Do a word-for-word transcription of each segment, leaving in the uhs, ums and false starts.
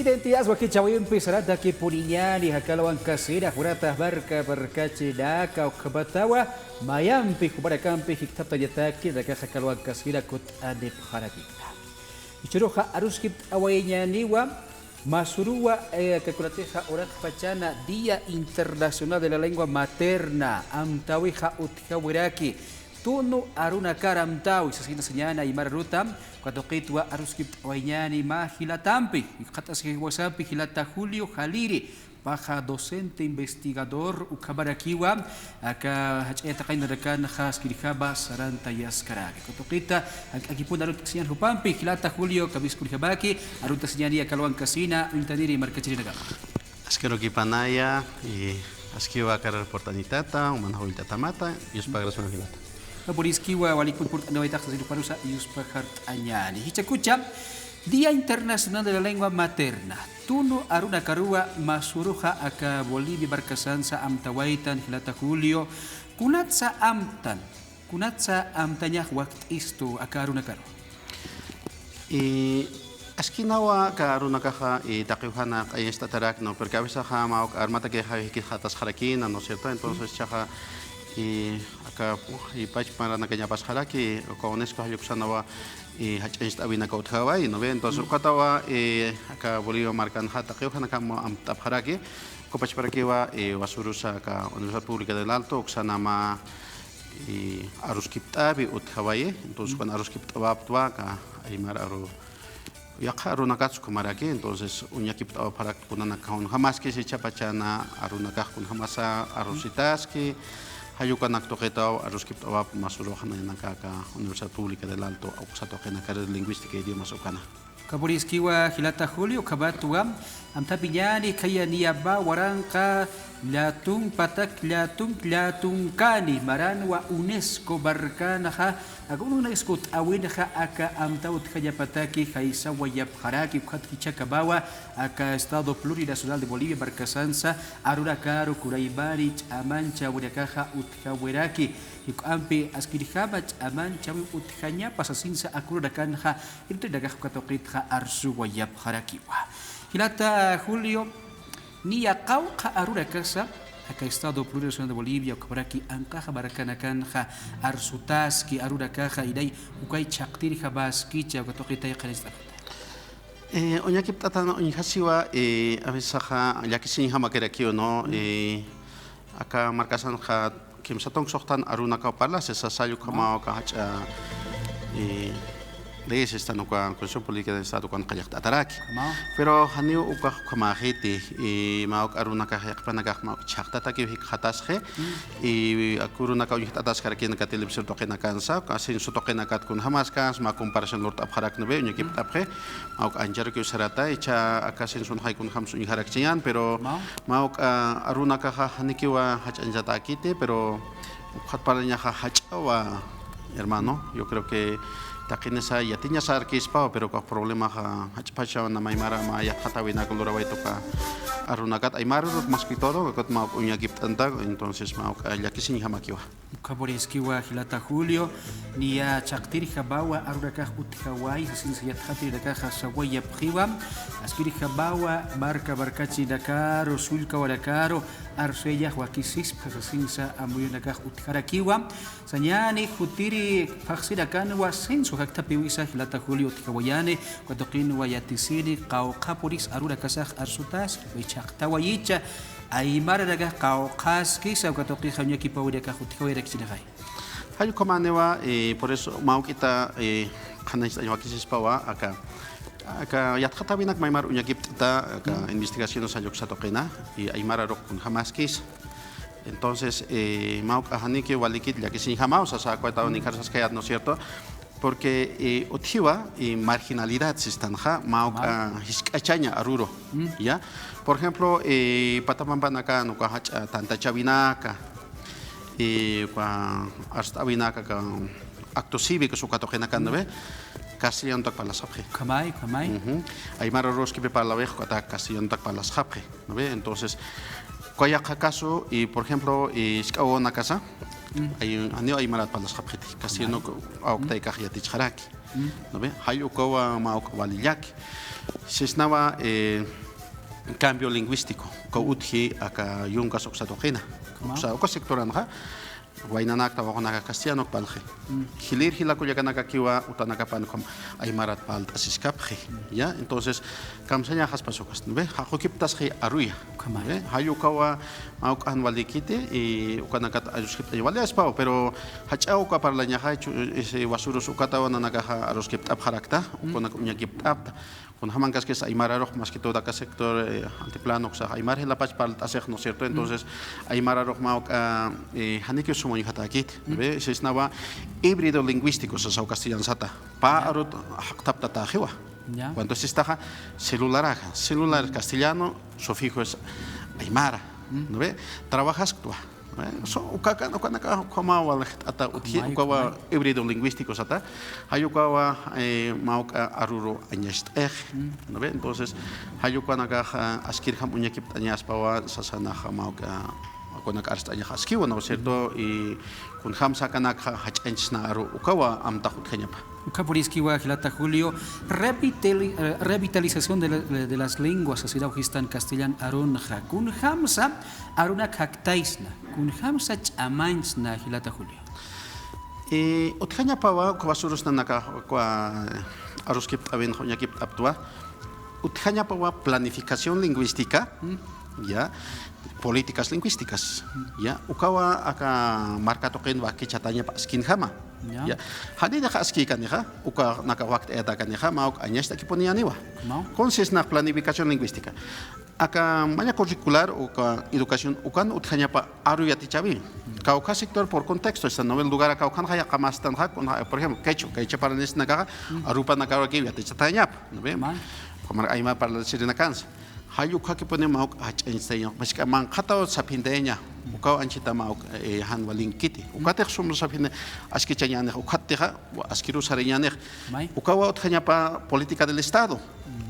Identidad wakichäwimpi saratakipuniñäni, aka alwankasina, jurata marka markachirinaka, ukhamatawa mayampi jumanakampi jikxatayataki, nakax aka alwankasina kutt'anipxarakipxta. Jichhüruxa aruskipt'awayañäniwa, masuruwa, eh, aka kunatixa uraqpachana Día Internacional de la Lengua Materna, amtäwixa utjawiraki, tunu arunakar amtäwi, sasina sañäni aymar aruta, uka tuqitwa aruskipt'awayañäni mä jilatampi, jikxataskiwasampi jilata Julio Jaliri, paxa docente investigador, ukhamarakiwa aka jach'a yatiqañ arunakanaxa askirjama sarantayaskaraki. Uka tuqita, ak-, akipun arut'kasiñäni jupampi, jilata Julio, kamisakipuniñäni, arut'asiñäni aka alwankasina, uñtaniri markachirinakama. Askirukipaniya, y askiwa aka reportañitata, uman jawilltatamata, yuspagras jilata. Uka puriskiwa, walikpun purt'aniwaytaxa, sasina juparusa, yuspagart'añäni. Jichhakucha, Día Internacional de la Lengua Materna. Tunu arunakaruwa masuruxa aka Bolivia markasansa amtawaytan jilata Julio. Kunatsa amtan, kunatsa amtañax wakt'istu aka arunakaru. Y askinawa aka arunakaxa, y taqiw jana q'ayañcht'atarakna, porque a veces ja, mä uk armatakix jikxatasxarakïna, ¿no es cierto? Entonces, jichhaxa, y aka, y pachpa maranakañapasxaraki, uka UNESCO jalluksanwa, y jach'añcht'awinaka utjawayi, ¿no ve? Entonces, ukatawa, eh, aka Bolivia markanxa taqiw janakam amtapxaraki, uka pachparakiwa, eh, masurusa aka Universidad Pública del Alto, uksanama, eh, aruskipt'awi utjawayi, entonces, ukan aruskipt'awapxtwa aka aymar aru, yaqha arunakats ukhamaraki, entonces, uñakipt'awapxarak kunanakax kunjamaskis jichhapachana arunakax kunjamasa arusitaski, jall ukanak tuqitaw aruskipt'awapxi masurux nayanaka aka Universidad Pública del Alto, uksa tuqinakar lingüística idiomas ukana. Uka puriskiwa jilata Julio, ukhamatwa, amthapiñäni khaya niya mä waranqa llätunk patak llätunk llätunkani, maranwa UNESCO markanxa, aka UNESCO t'awinxa aka amtäw utjañapataki, jaysawayapxaraki, ukhat jichhakamawa, aka Estado Plurinacional de Bolivia markasansa, arunakaru kunaymani ch'amanchäwinakaxa utjawiraki, juk'ampi askirjama ch'amanchäwiw utjañapa sasinsa aka urunakanxa, irpt'inakax uka tuqitxa arsuwayapxarakiwa. Jilata Julio, niya qawqha arunakasa, aka Estado Plurinacional de Bolivia, ukhamaraki anqaxa markanakanxa arsutaski arunakaxa, inay ukay chhaqtirjamaskicha, uka tuqitay qhanañcht'apxta. Eh, uñakipt'atan uñjasiwa, eh, a veces ja, llakisiñjamakirakiw, ¿no? Eh, aka markasanxa kimsa tunk suxtan arunakaw parlasi, sasa jall ukhamaw aka jach'a, eh, leyes sistan uka Constitución Política del Estado ukan qallaqt'ataraki. Pero janiw ukax ukhamäxiti, y mä uk arunakax yaqhipanakax mä uk chhaqtatakiw jikxatasxi, y aka urunakaw uñjt'ataskarakïna aka televisión tuqinakansa, aka censo tuqinakat kunjamaskas, mä comparación lurt'apxaraknï, uñakipt'apxi, mä uk ancharukiw sarata, jichha aka censonxay kunjams uñjarakchiñän, pero mä uk, ah, arunakaxa janikiwa jach'añchatäkiti, pero ukxat parlañaxa jach'awa, hermano. Yo creo que taqinisa yatiñasarkispawa, pero ukax problemaxa jach'pachana mä aymara mä yatxatäwinak lurawayta uka arunakat aymar urut más que todo, ukat mä uk uñakipt'anta, entonces mä uk llakisiñjamakiwa. Ukhamarakiwa jilata Julio, niya chhaqtirjamawa arunakax utjawayi sasinsa yatxatirinakaxa sawayapxiwa, askirjamawa marka markachirinakaru, sullkawanakaru, arsuyañax wakisispha sasinsa amuyunakax utjarakiwa. Sañäni jutiri phaxsinakanwa censo jakthapïwisa jilata Julio utjawayani, uka tuqinwa yatisini, qawqha puris arunakasax arsutaski, uka chhaqtawayicha, aymaranakax qawqhaskisa, uka tuqixa uñakipäwinakax utjawayarakichinixay. Jall ukhamäniwa, eh, por eso mä uk'ita, eh, qhanañcht'añ wakisispawa, aka, aka yatxatäwinak mä aymar uñakipt'ata, aka investigaciones jall uksa tuqina, y aymar arux kunjamaskis. Entonces, eh, mä uk janiki walikit llakisiñjamaw, sasa akwataw nikar saskayät, ¿no es cierto? Porque, eh, utjiwa, eh, marginalidad sistanxa, mä uk, ah, jisk'achaña aruru, ¿ya? Por ejemplo, eh, pata pampanaka, uka jach'a tantachäwinaka, eh, uka arst'äwinaka, aka actos cívicos uka tuqinakan, ¿no ve? Castellanotak parlasxapxi. Ukhamay, ukhamay. Ujú. Aymar aruskipi parlawix ukata castellanotak parlasxapxi, ¿no ve? Entonces, uka yaqha caso, y por ejemplo, y jisk'a wawanakasa, Ay, janiw aymarat parlasxapxiti, castellano awktaykax yatichxaraki. ¿No ve? Jall ukawa mä uk walillaki. Sisnawa, eh, cambio lingüístico, ukaw utji aka yungas uksa tuqina. Uksa, uka sectoranxa, waynanak tawaqunaka castellano parlxi. Jilir jila kullakanakakiwa utanakapan ukham aymarat parlt'asiskapxi. ¿Ya? Entonces, kamsañaxaspas ukas, ¿no ve? Jaqukiptasxi aruya. ¿No ve? Jall ukawa mä uk an walikiti, y ukanakat aruskipt'añ wali aspaw, pero jach'a uka parlañaxa, chu-, ese, wasurus ukatawa nanakaxa aruskipt'apxarakta, ukanak uñakipt'apta. Kunjamankaskis aymararux, más que todo aka sector, eh, altiplano uksax aymar jilapach parlt'asix, ¿no cierto? Entonces, aymararux mä uk, ah, eh, janikiw suma uñjatäkiti, ¿no ve? Sisnawa híbrido lingüístico sasaw castellan sata. Pä arut jaqtaptatäxiwa. Cuando sistaxa celularaxa, celular castellano, sufijo es aymara, ¿no ve? Trabajasktwa. Eh, so, ukakan, ukanaka, ukhama waljt'ata utji, ukawa híbrido lingüístico sata. Jall ukawa, eh, mä uk aruru añacht'ix, ¿no ve? Entonces, jall ukanakax, ah, askirjam uñakipt'añaspawa, sasanaxa mä uk, ah, ukanak arst'añax askiwa, ¿no cierto? Y kunjamsa akanakxa jach'añchsna aru ukawa amtax utjañapa. Ukham puriskiwa jilata Julio, revitali-, eh, revitalización de la, de las lenguas, sasiraw jistan castellan arunxa. Kunjamsa arunak jaktaysna, kunjamsa ch'amañchsna jilata Julio. Eh, utjañapawa, uka wasurus nanaka, uka aruskipt'awinxa uñakipt'aptwa. Utjañapawa planificación lingüística, ¿ya? Políticas lingüísticas, ¿ya? Ukawa aka marka tuqin wakichatañapa askinjama, ¿ya? Janinixa askïkanixa, ukanaka wakt'ayatäkanixa, mä uk añacht'akipuniyaniwa. Kunsa sisnax planificación lingüística. Aka malla curricular, uka educación, ukan utjañapa aru yatichäwi. Kawkha sector por contexto, esta, ¿no ve? Lugar kawkhanxa yaqha mä sistanxa, kunxa, por ejemplo, quechua, quechua parlanïsnakaxa, arupanakarukiw yatichatäñapa, ¿no ve? Ukhamarak aymar parlasirinakansa. Jall ukhakipuni mä uk jach'añchtayaña, jisk'a manqhataw saphintayaña, ukaw anchhita mä uk, eh, jan walinkiti. Ukatix sum saphin askichañänix, ukattixa, askiruw sarañänix. Ukawa utjañapa política del Estado.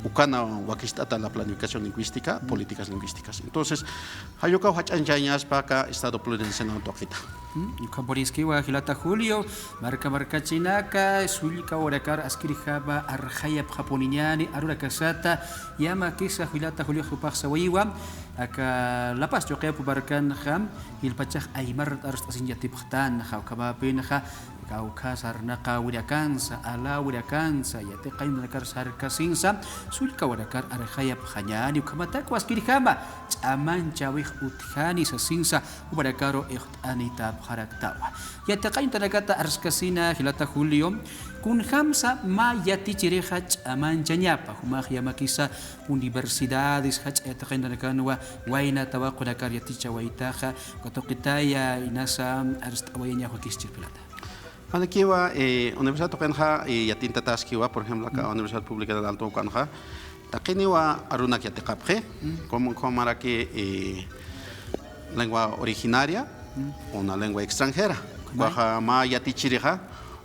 Ukana wakicht'ata la planificación lingüística, políticas lingüísticas. Entonces, jall ukaw jach'añchayañaspa aka Estado plurinacional tuqita. Ukham puriskiwa jilata Julio, marka markachinaka, sullka warakar askirjama arxayapxapuniñäni, arurakasata, yamakisa jilata Julio jupax sawayiwa, aka La Paz Chuqiyapu markanxa, jilpachax aymar arst'asiñ yatipxtanxa, ukhamapinxa, kawkha sarnaqawirakansa, alawirakansa, yatiqañ nanakar sarkasinsa, sullka warakar arxayapxañäni, ukhamataki askirjama, ch'amañchäwix utjani sasinsa, jumarakaru ixt'anitapxaraktawa. Yatiqañ nanakata arskasina jilata Julio, kunjamsa mä yatichirixa ch'amañchañapa, jumax yamakisa universidades, jach'a yatiqañ nanakanwa, wayna tawaqunakar yatichawaytaxa, uka tuqitaya inasa arst'awayañax wakischir jilata. Janikiwa, eh, universidad tuqinxa, eh, yatintataskiwa, por ejemplo, aka Universidad Pública del Alto ukanxa, taqiniwa arunak yatiqapxi, como, como maraki, eh, lengua originaria, una lengua extranjera. Ukaxa mä yatichirixa,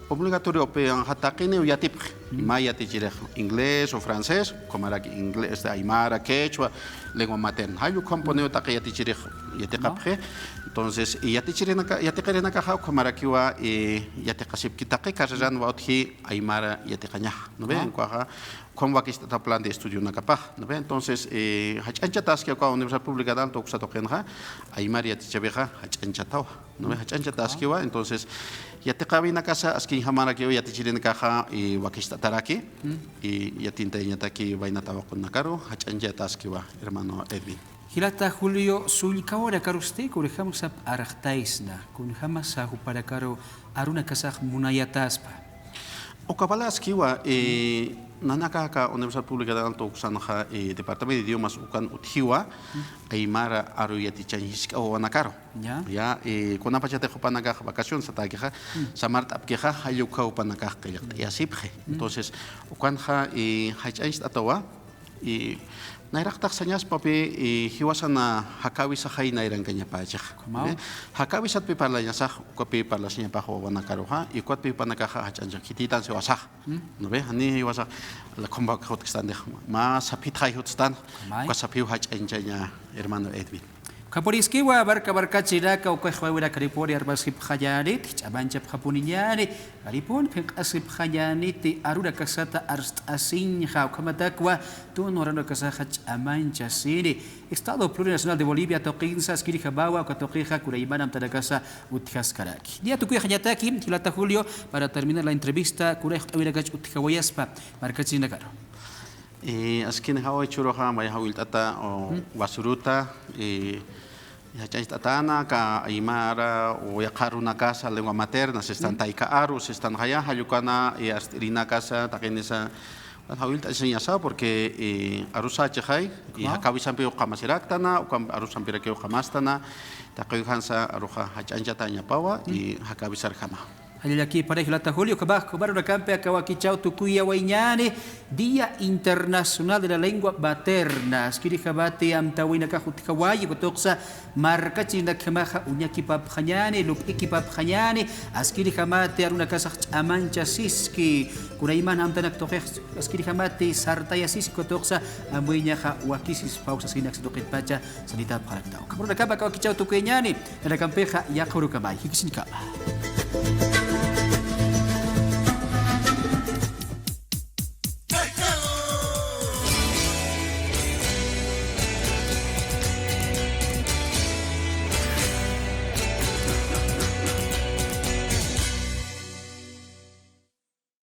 obligatorio upiyanxa taqiniw yatipxi. Mä yatichirix inglés o francés, como maraki inglés, este, aymara, quechua, lengua materna. Jall ukhampuniw taqi yatichirix yatiqapxi. Entonces, y yatichirinaka, yatiqirinakaxa ukhamarakiwa, eh, yatiqasipki taqi carreranwa utji aymara yatiqañaxa, ¿no ve? Ukaxa, ukham wakicht'ata plan de estudionakapax, ¿no ve? Entonces, eh, jach'añchataskiwa uka Universidad Pública del Alto uksa tuqinxa, aymar yatichawixa jach'añchatawa, ¿no ve? Jach'añchataskiwa, entonces, yatiqäwinakasa askiñjamarakiw yatichirinakaxa, eh, wakicht'ataraki, y yatintayañataki wayna tawaqunakaru, jach'añchataskiwa, hermano Edwin. Jilata Julio, sullka warakar usti kunjamsa p'arxtaysna, kunjamsa jupanakaru arunakasax munayataspa. Uka parlaskiwa, eh, nanaka aka Universidad Pública del Alto uksanxa, eh, Departamento de Idiomas ukan utjiwa, aymara aru yatichañ jisk'a wawanakaru. Ya, eh, kunapachatix jupanakax vacaciones satäkixa, samart'apkixa, jall ukha jupanakax qillqt'ayasipxi. Entonces, ukanxa, eh, jach'añcht'atawa, y nayraqtax sañaspapi, eh, jiwasan jakäwisaxay nayrankañapächix. ¿No ve? Jakäwisatpi parlañasax, ukatpi parlasiñapax wawanakaruxa, y ukatpi jupanakaxa jach'añchax khitïtan siwasax. ¿No ve? Jani jiwasax, la khumpa jutkistanix, mä saphitxay jutstan, uka saphiw jach'añchaña, hermano Edwin. Ukapuriskiwa marka markachirinaka, uka jiwawinak California armasipxañäniti, ch'amanchapxapuniñäni, California phinq'asipxañäniti, arunakasata arst'asiñxa, ukhamatakwa tun waranakasaxa ch'amanchasini. Estado Plurinacional de Bolivia tuqinsa askirjamawa, uka tuqixa kunaymana amtanakasa utjaskaraki. Niya tukuyxañataki, jilata Julio, para terminar la entrevista, kunay juk'awinakach utjawayaspa markachirinakaru. Eh, askin jawa jichhüruxa, maya jawillt'ata, o, basuruta, eh, jach'añcht'atäna, aka aymara, o, yaqha arunakasa, lengua materna, sistan tayka aru, sistan jaya, jallukana, eh, arst'irinakasa, taqinisa, jawillt'asiñasa, porque, eh, arusa achixay, y jakawisampi uqamasiraktäna, uka arusampirakiw uqamästana, taqi ukansa aruxa jach'añchatañapawa, y jakawisarjama. Jallallakipanay jilata Julio, ukhamax, ukhamax ukarunakampi aka wakichäw tukuyawayñäni, Día Internacional de la Lengua Materna. Askirjamati amtäwinakax utjawayi, uka tuqsa markachirinakjamaxa uñakipapxañäni, lup'ikipapxañäni, askirjamati arunakasax ch'amanchasiski, kunayman amtanak tuqix askirjamati sartayasiski, uka tuqsa amuyñaxa wakisispaw saskinaksa tuqitpacha sanitapxaraktaw. Ukhamax ukarunakampi aka wakichäw tukuyawayñäni, jilatakampixa yaqha urukamay, jikisiñkama.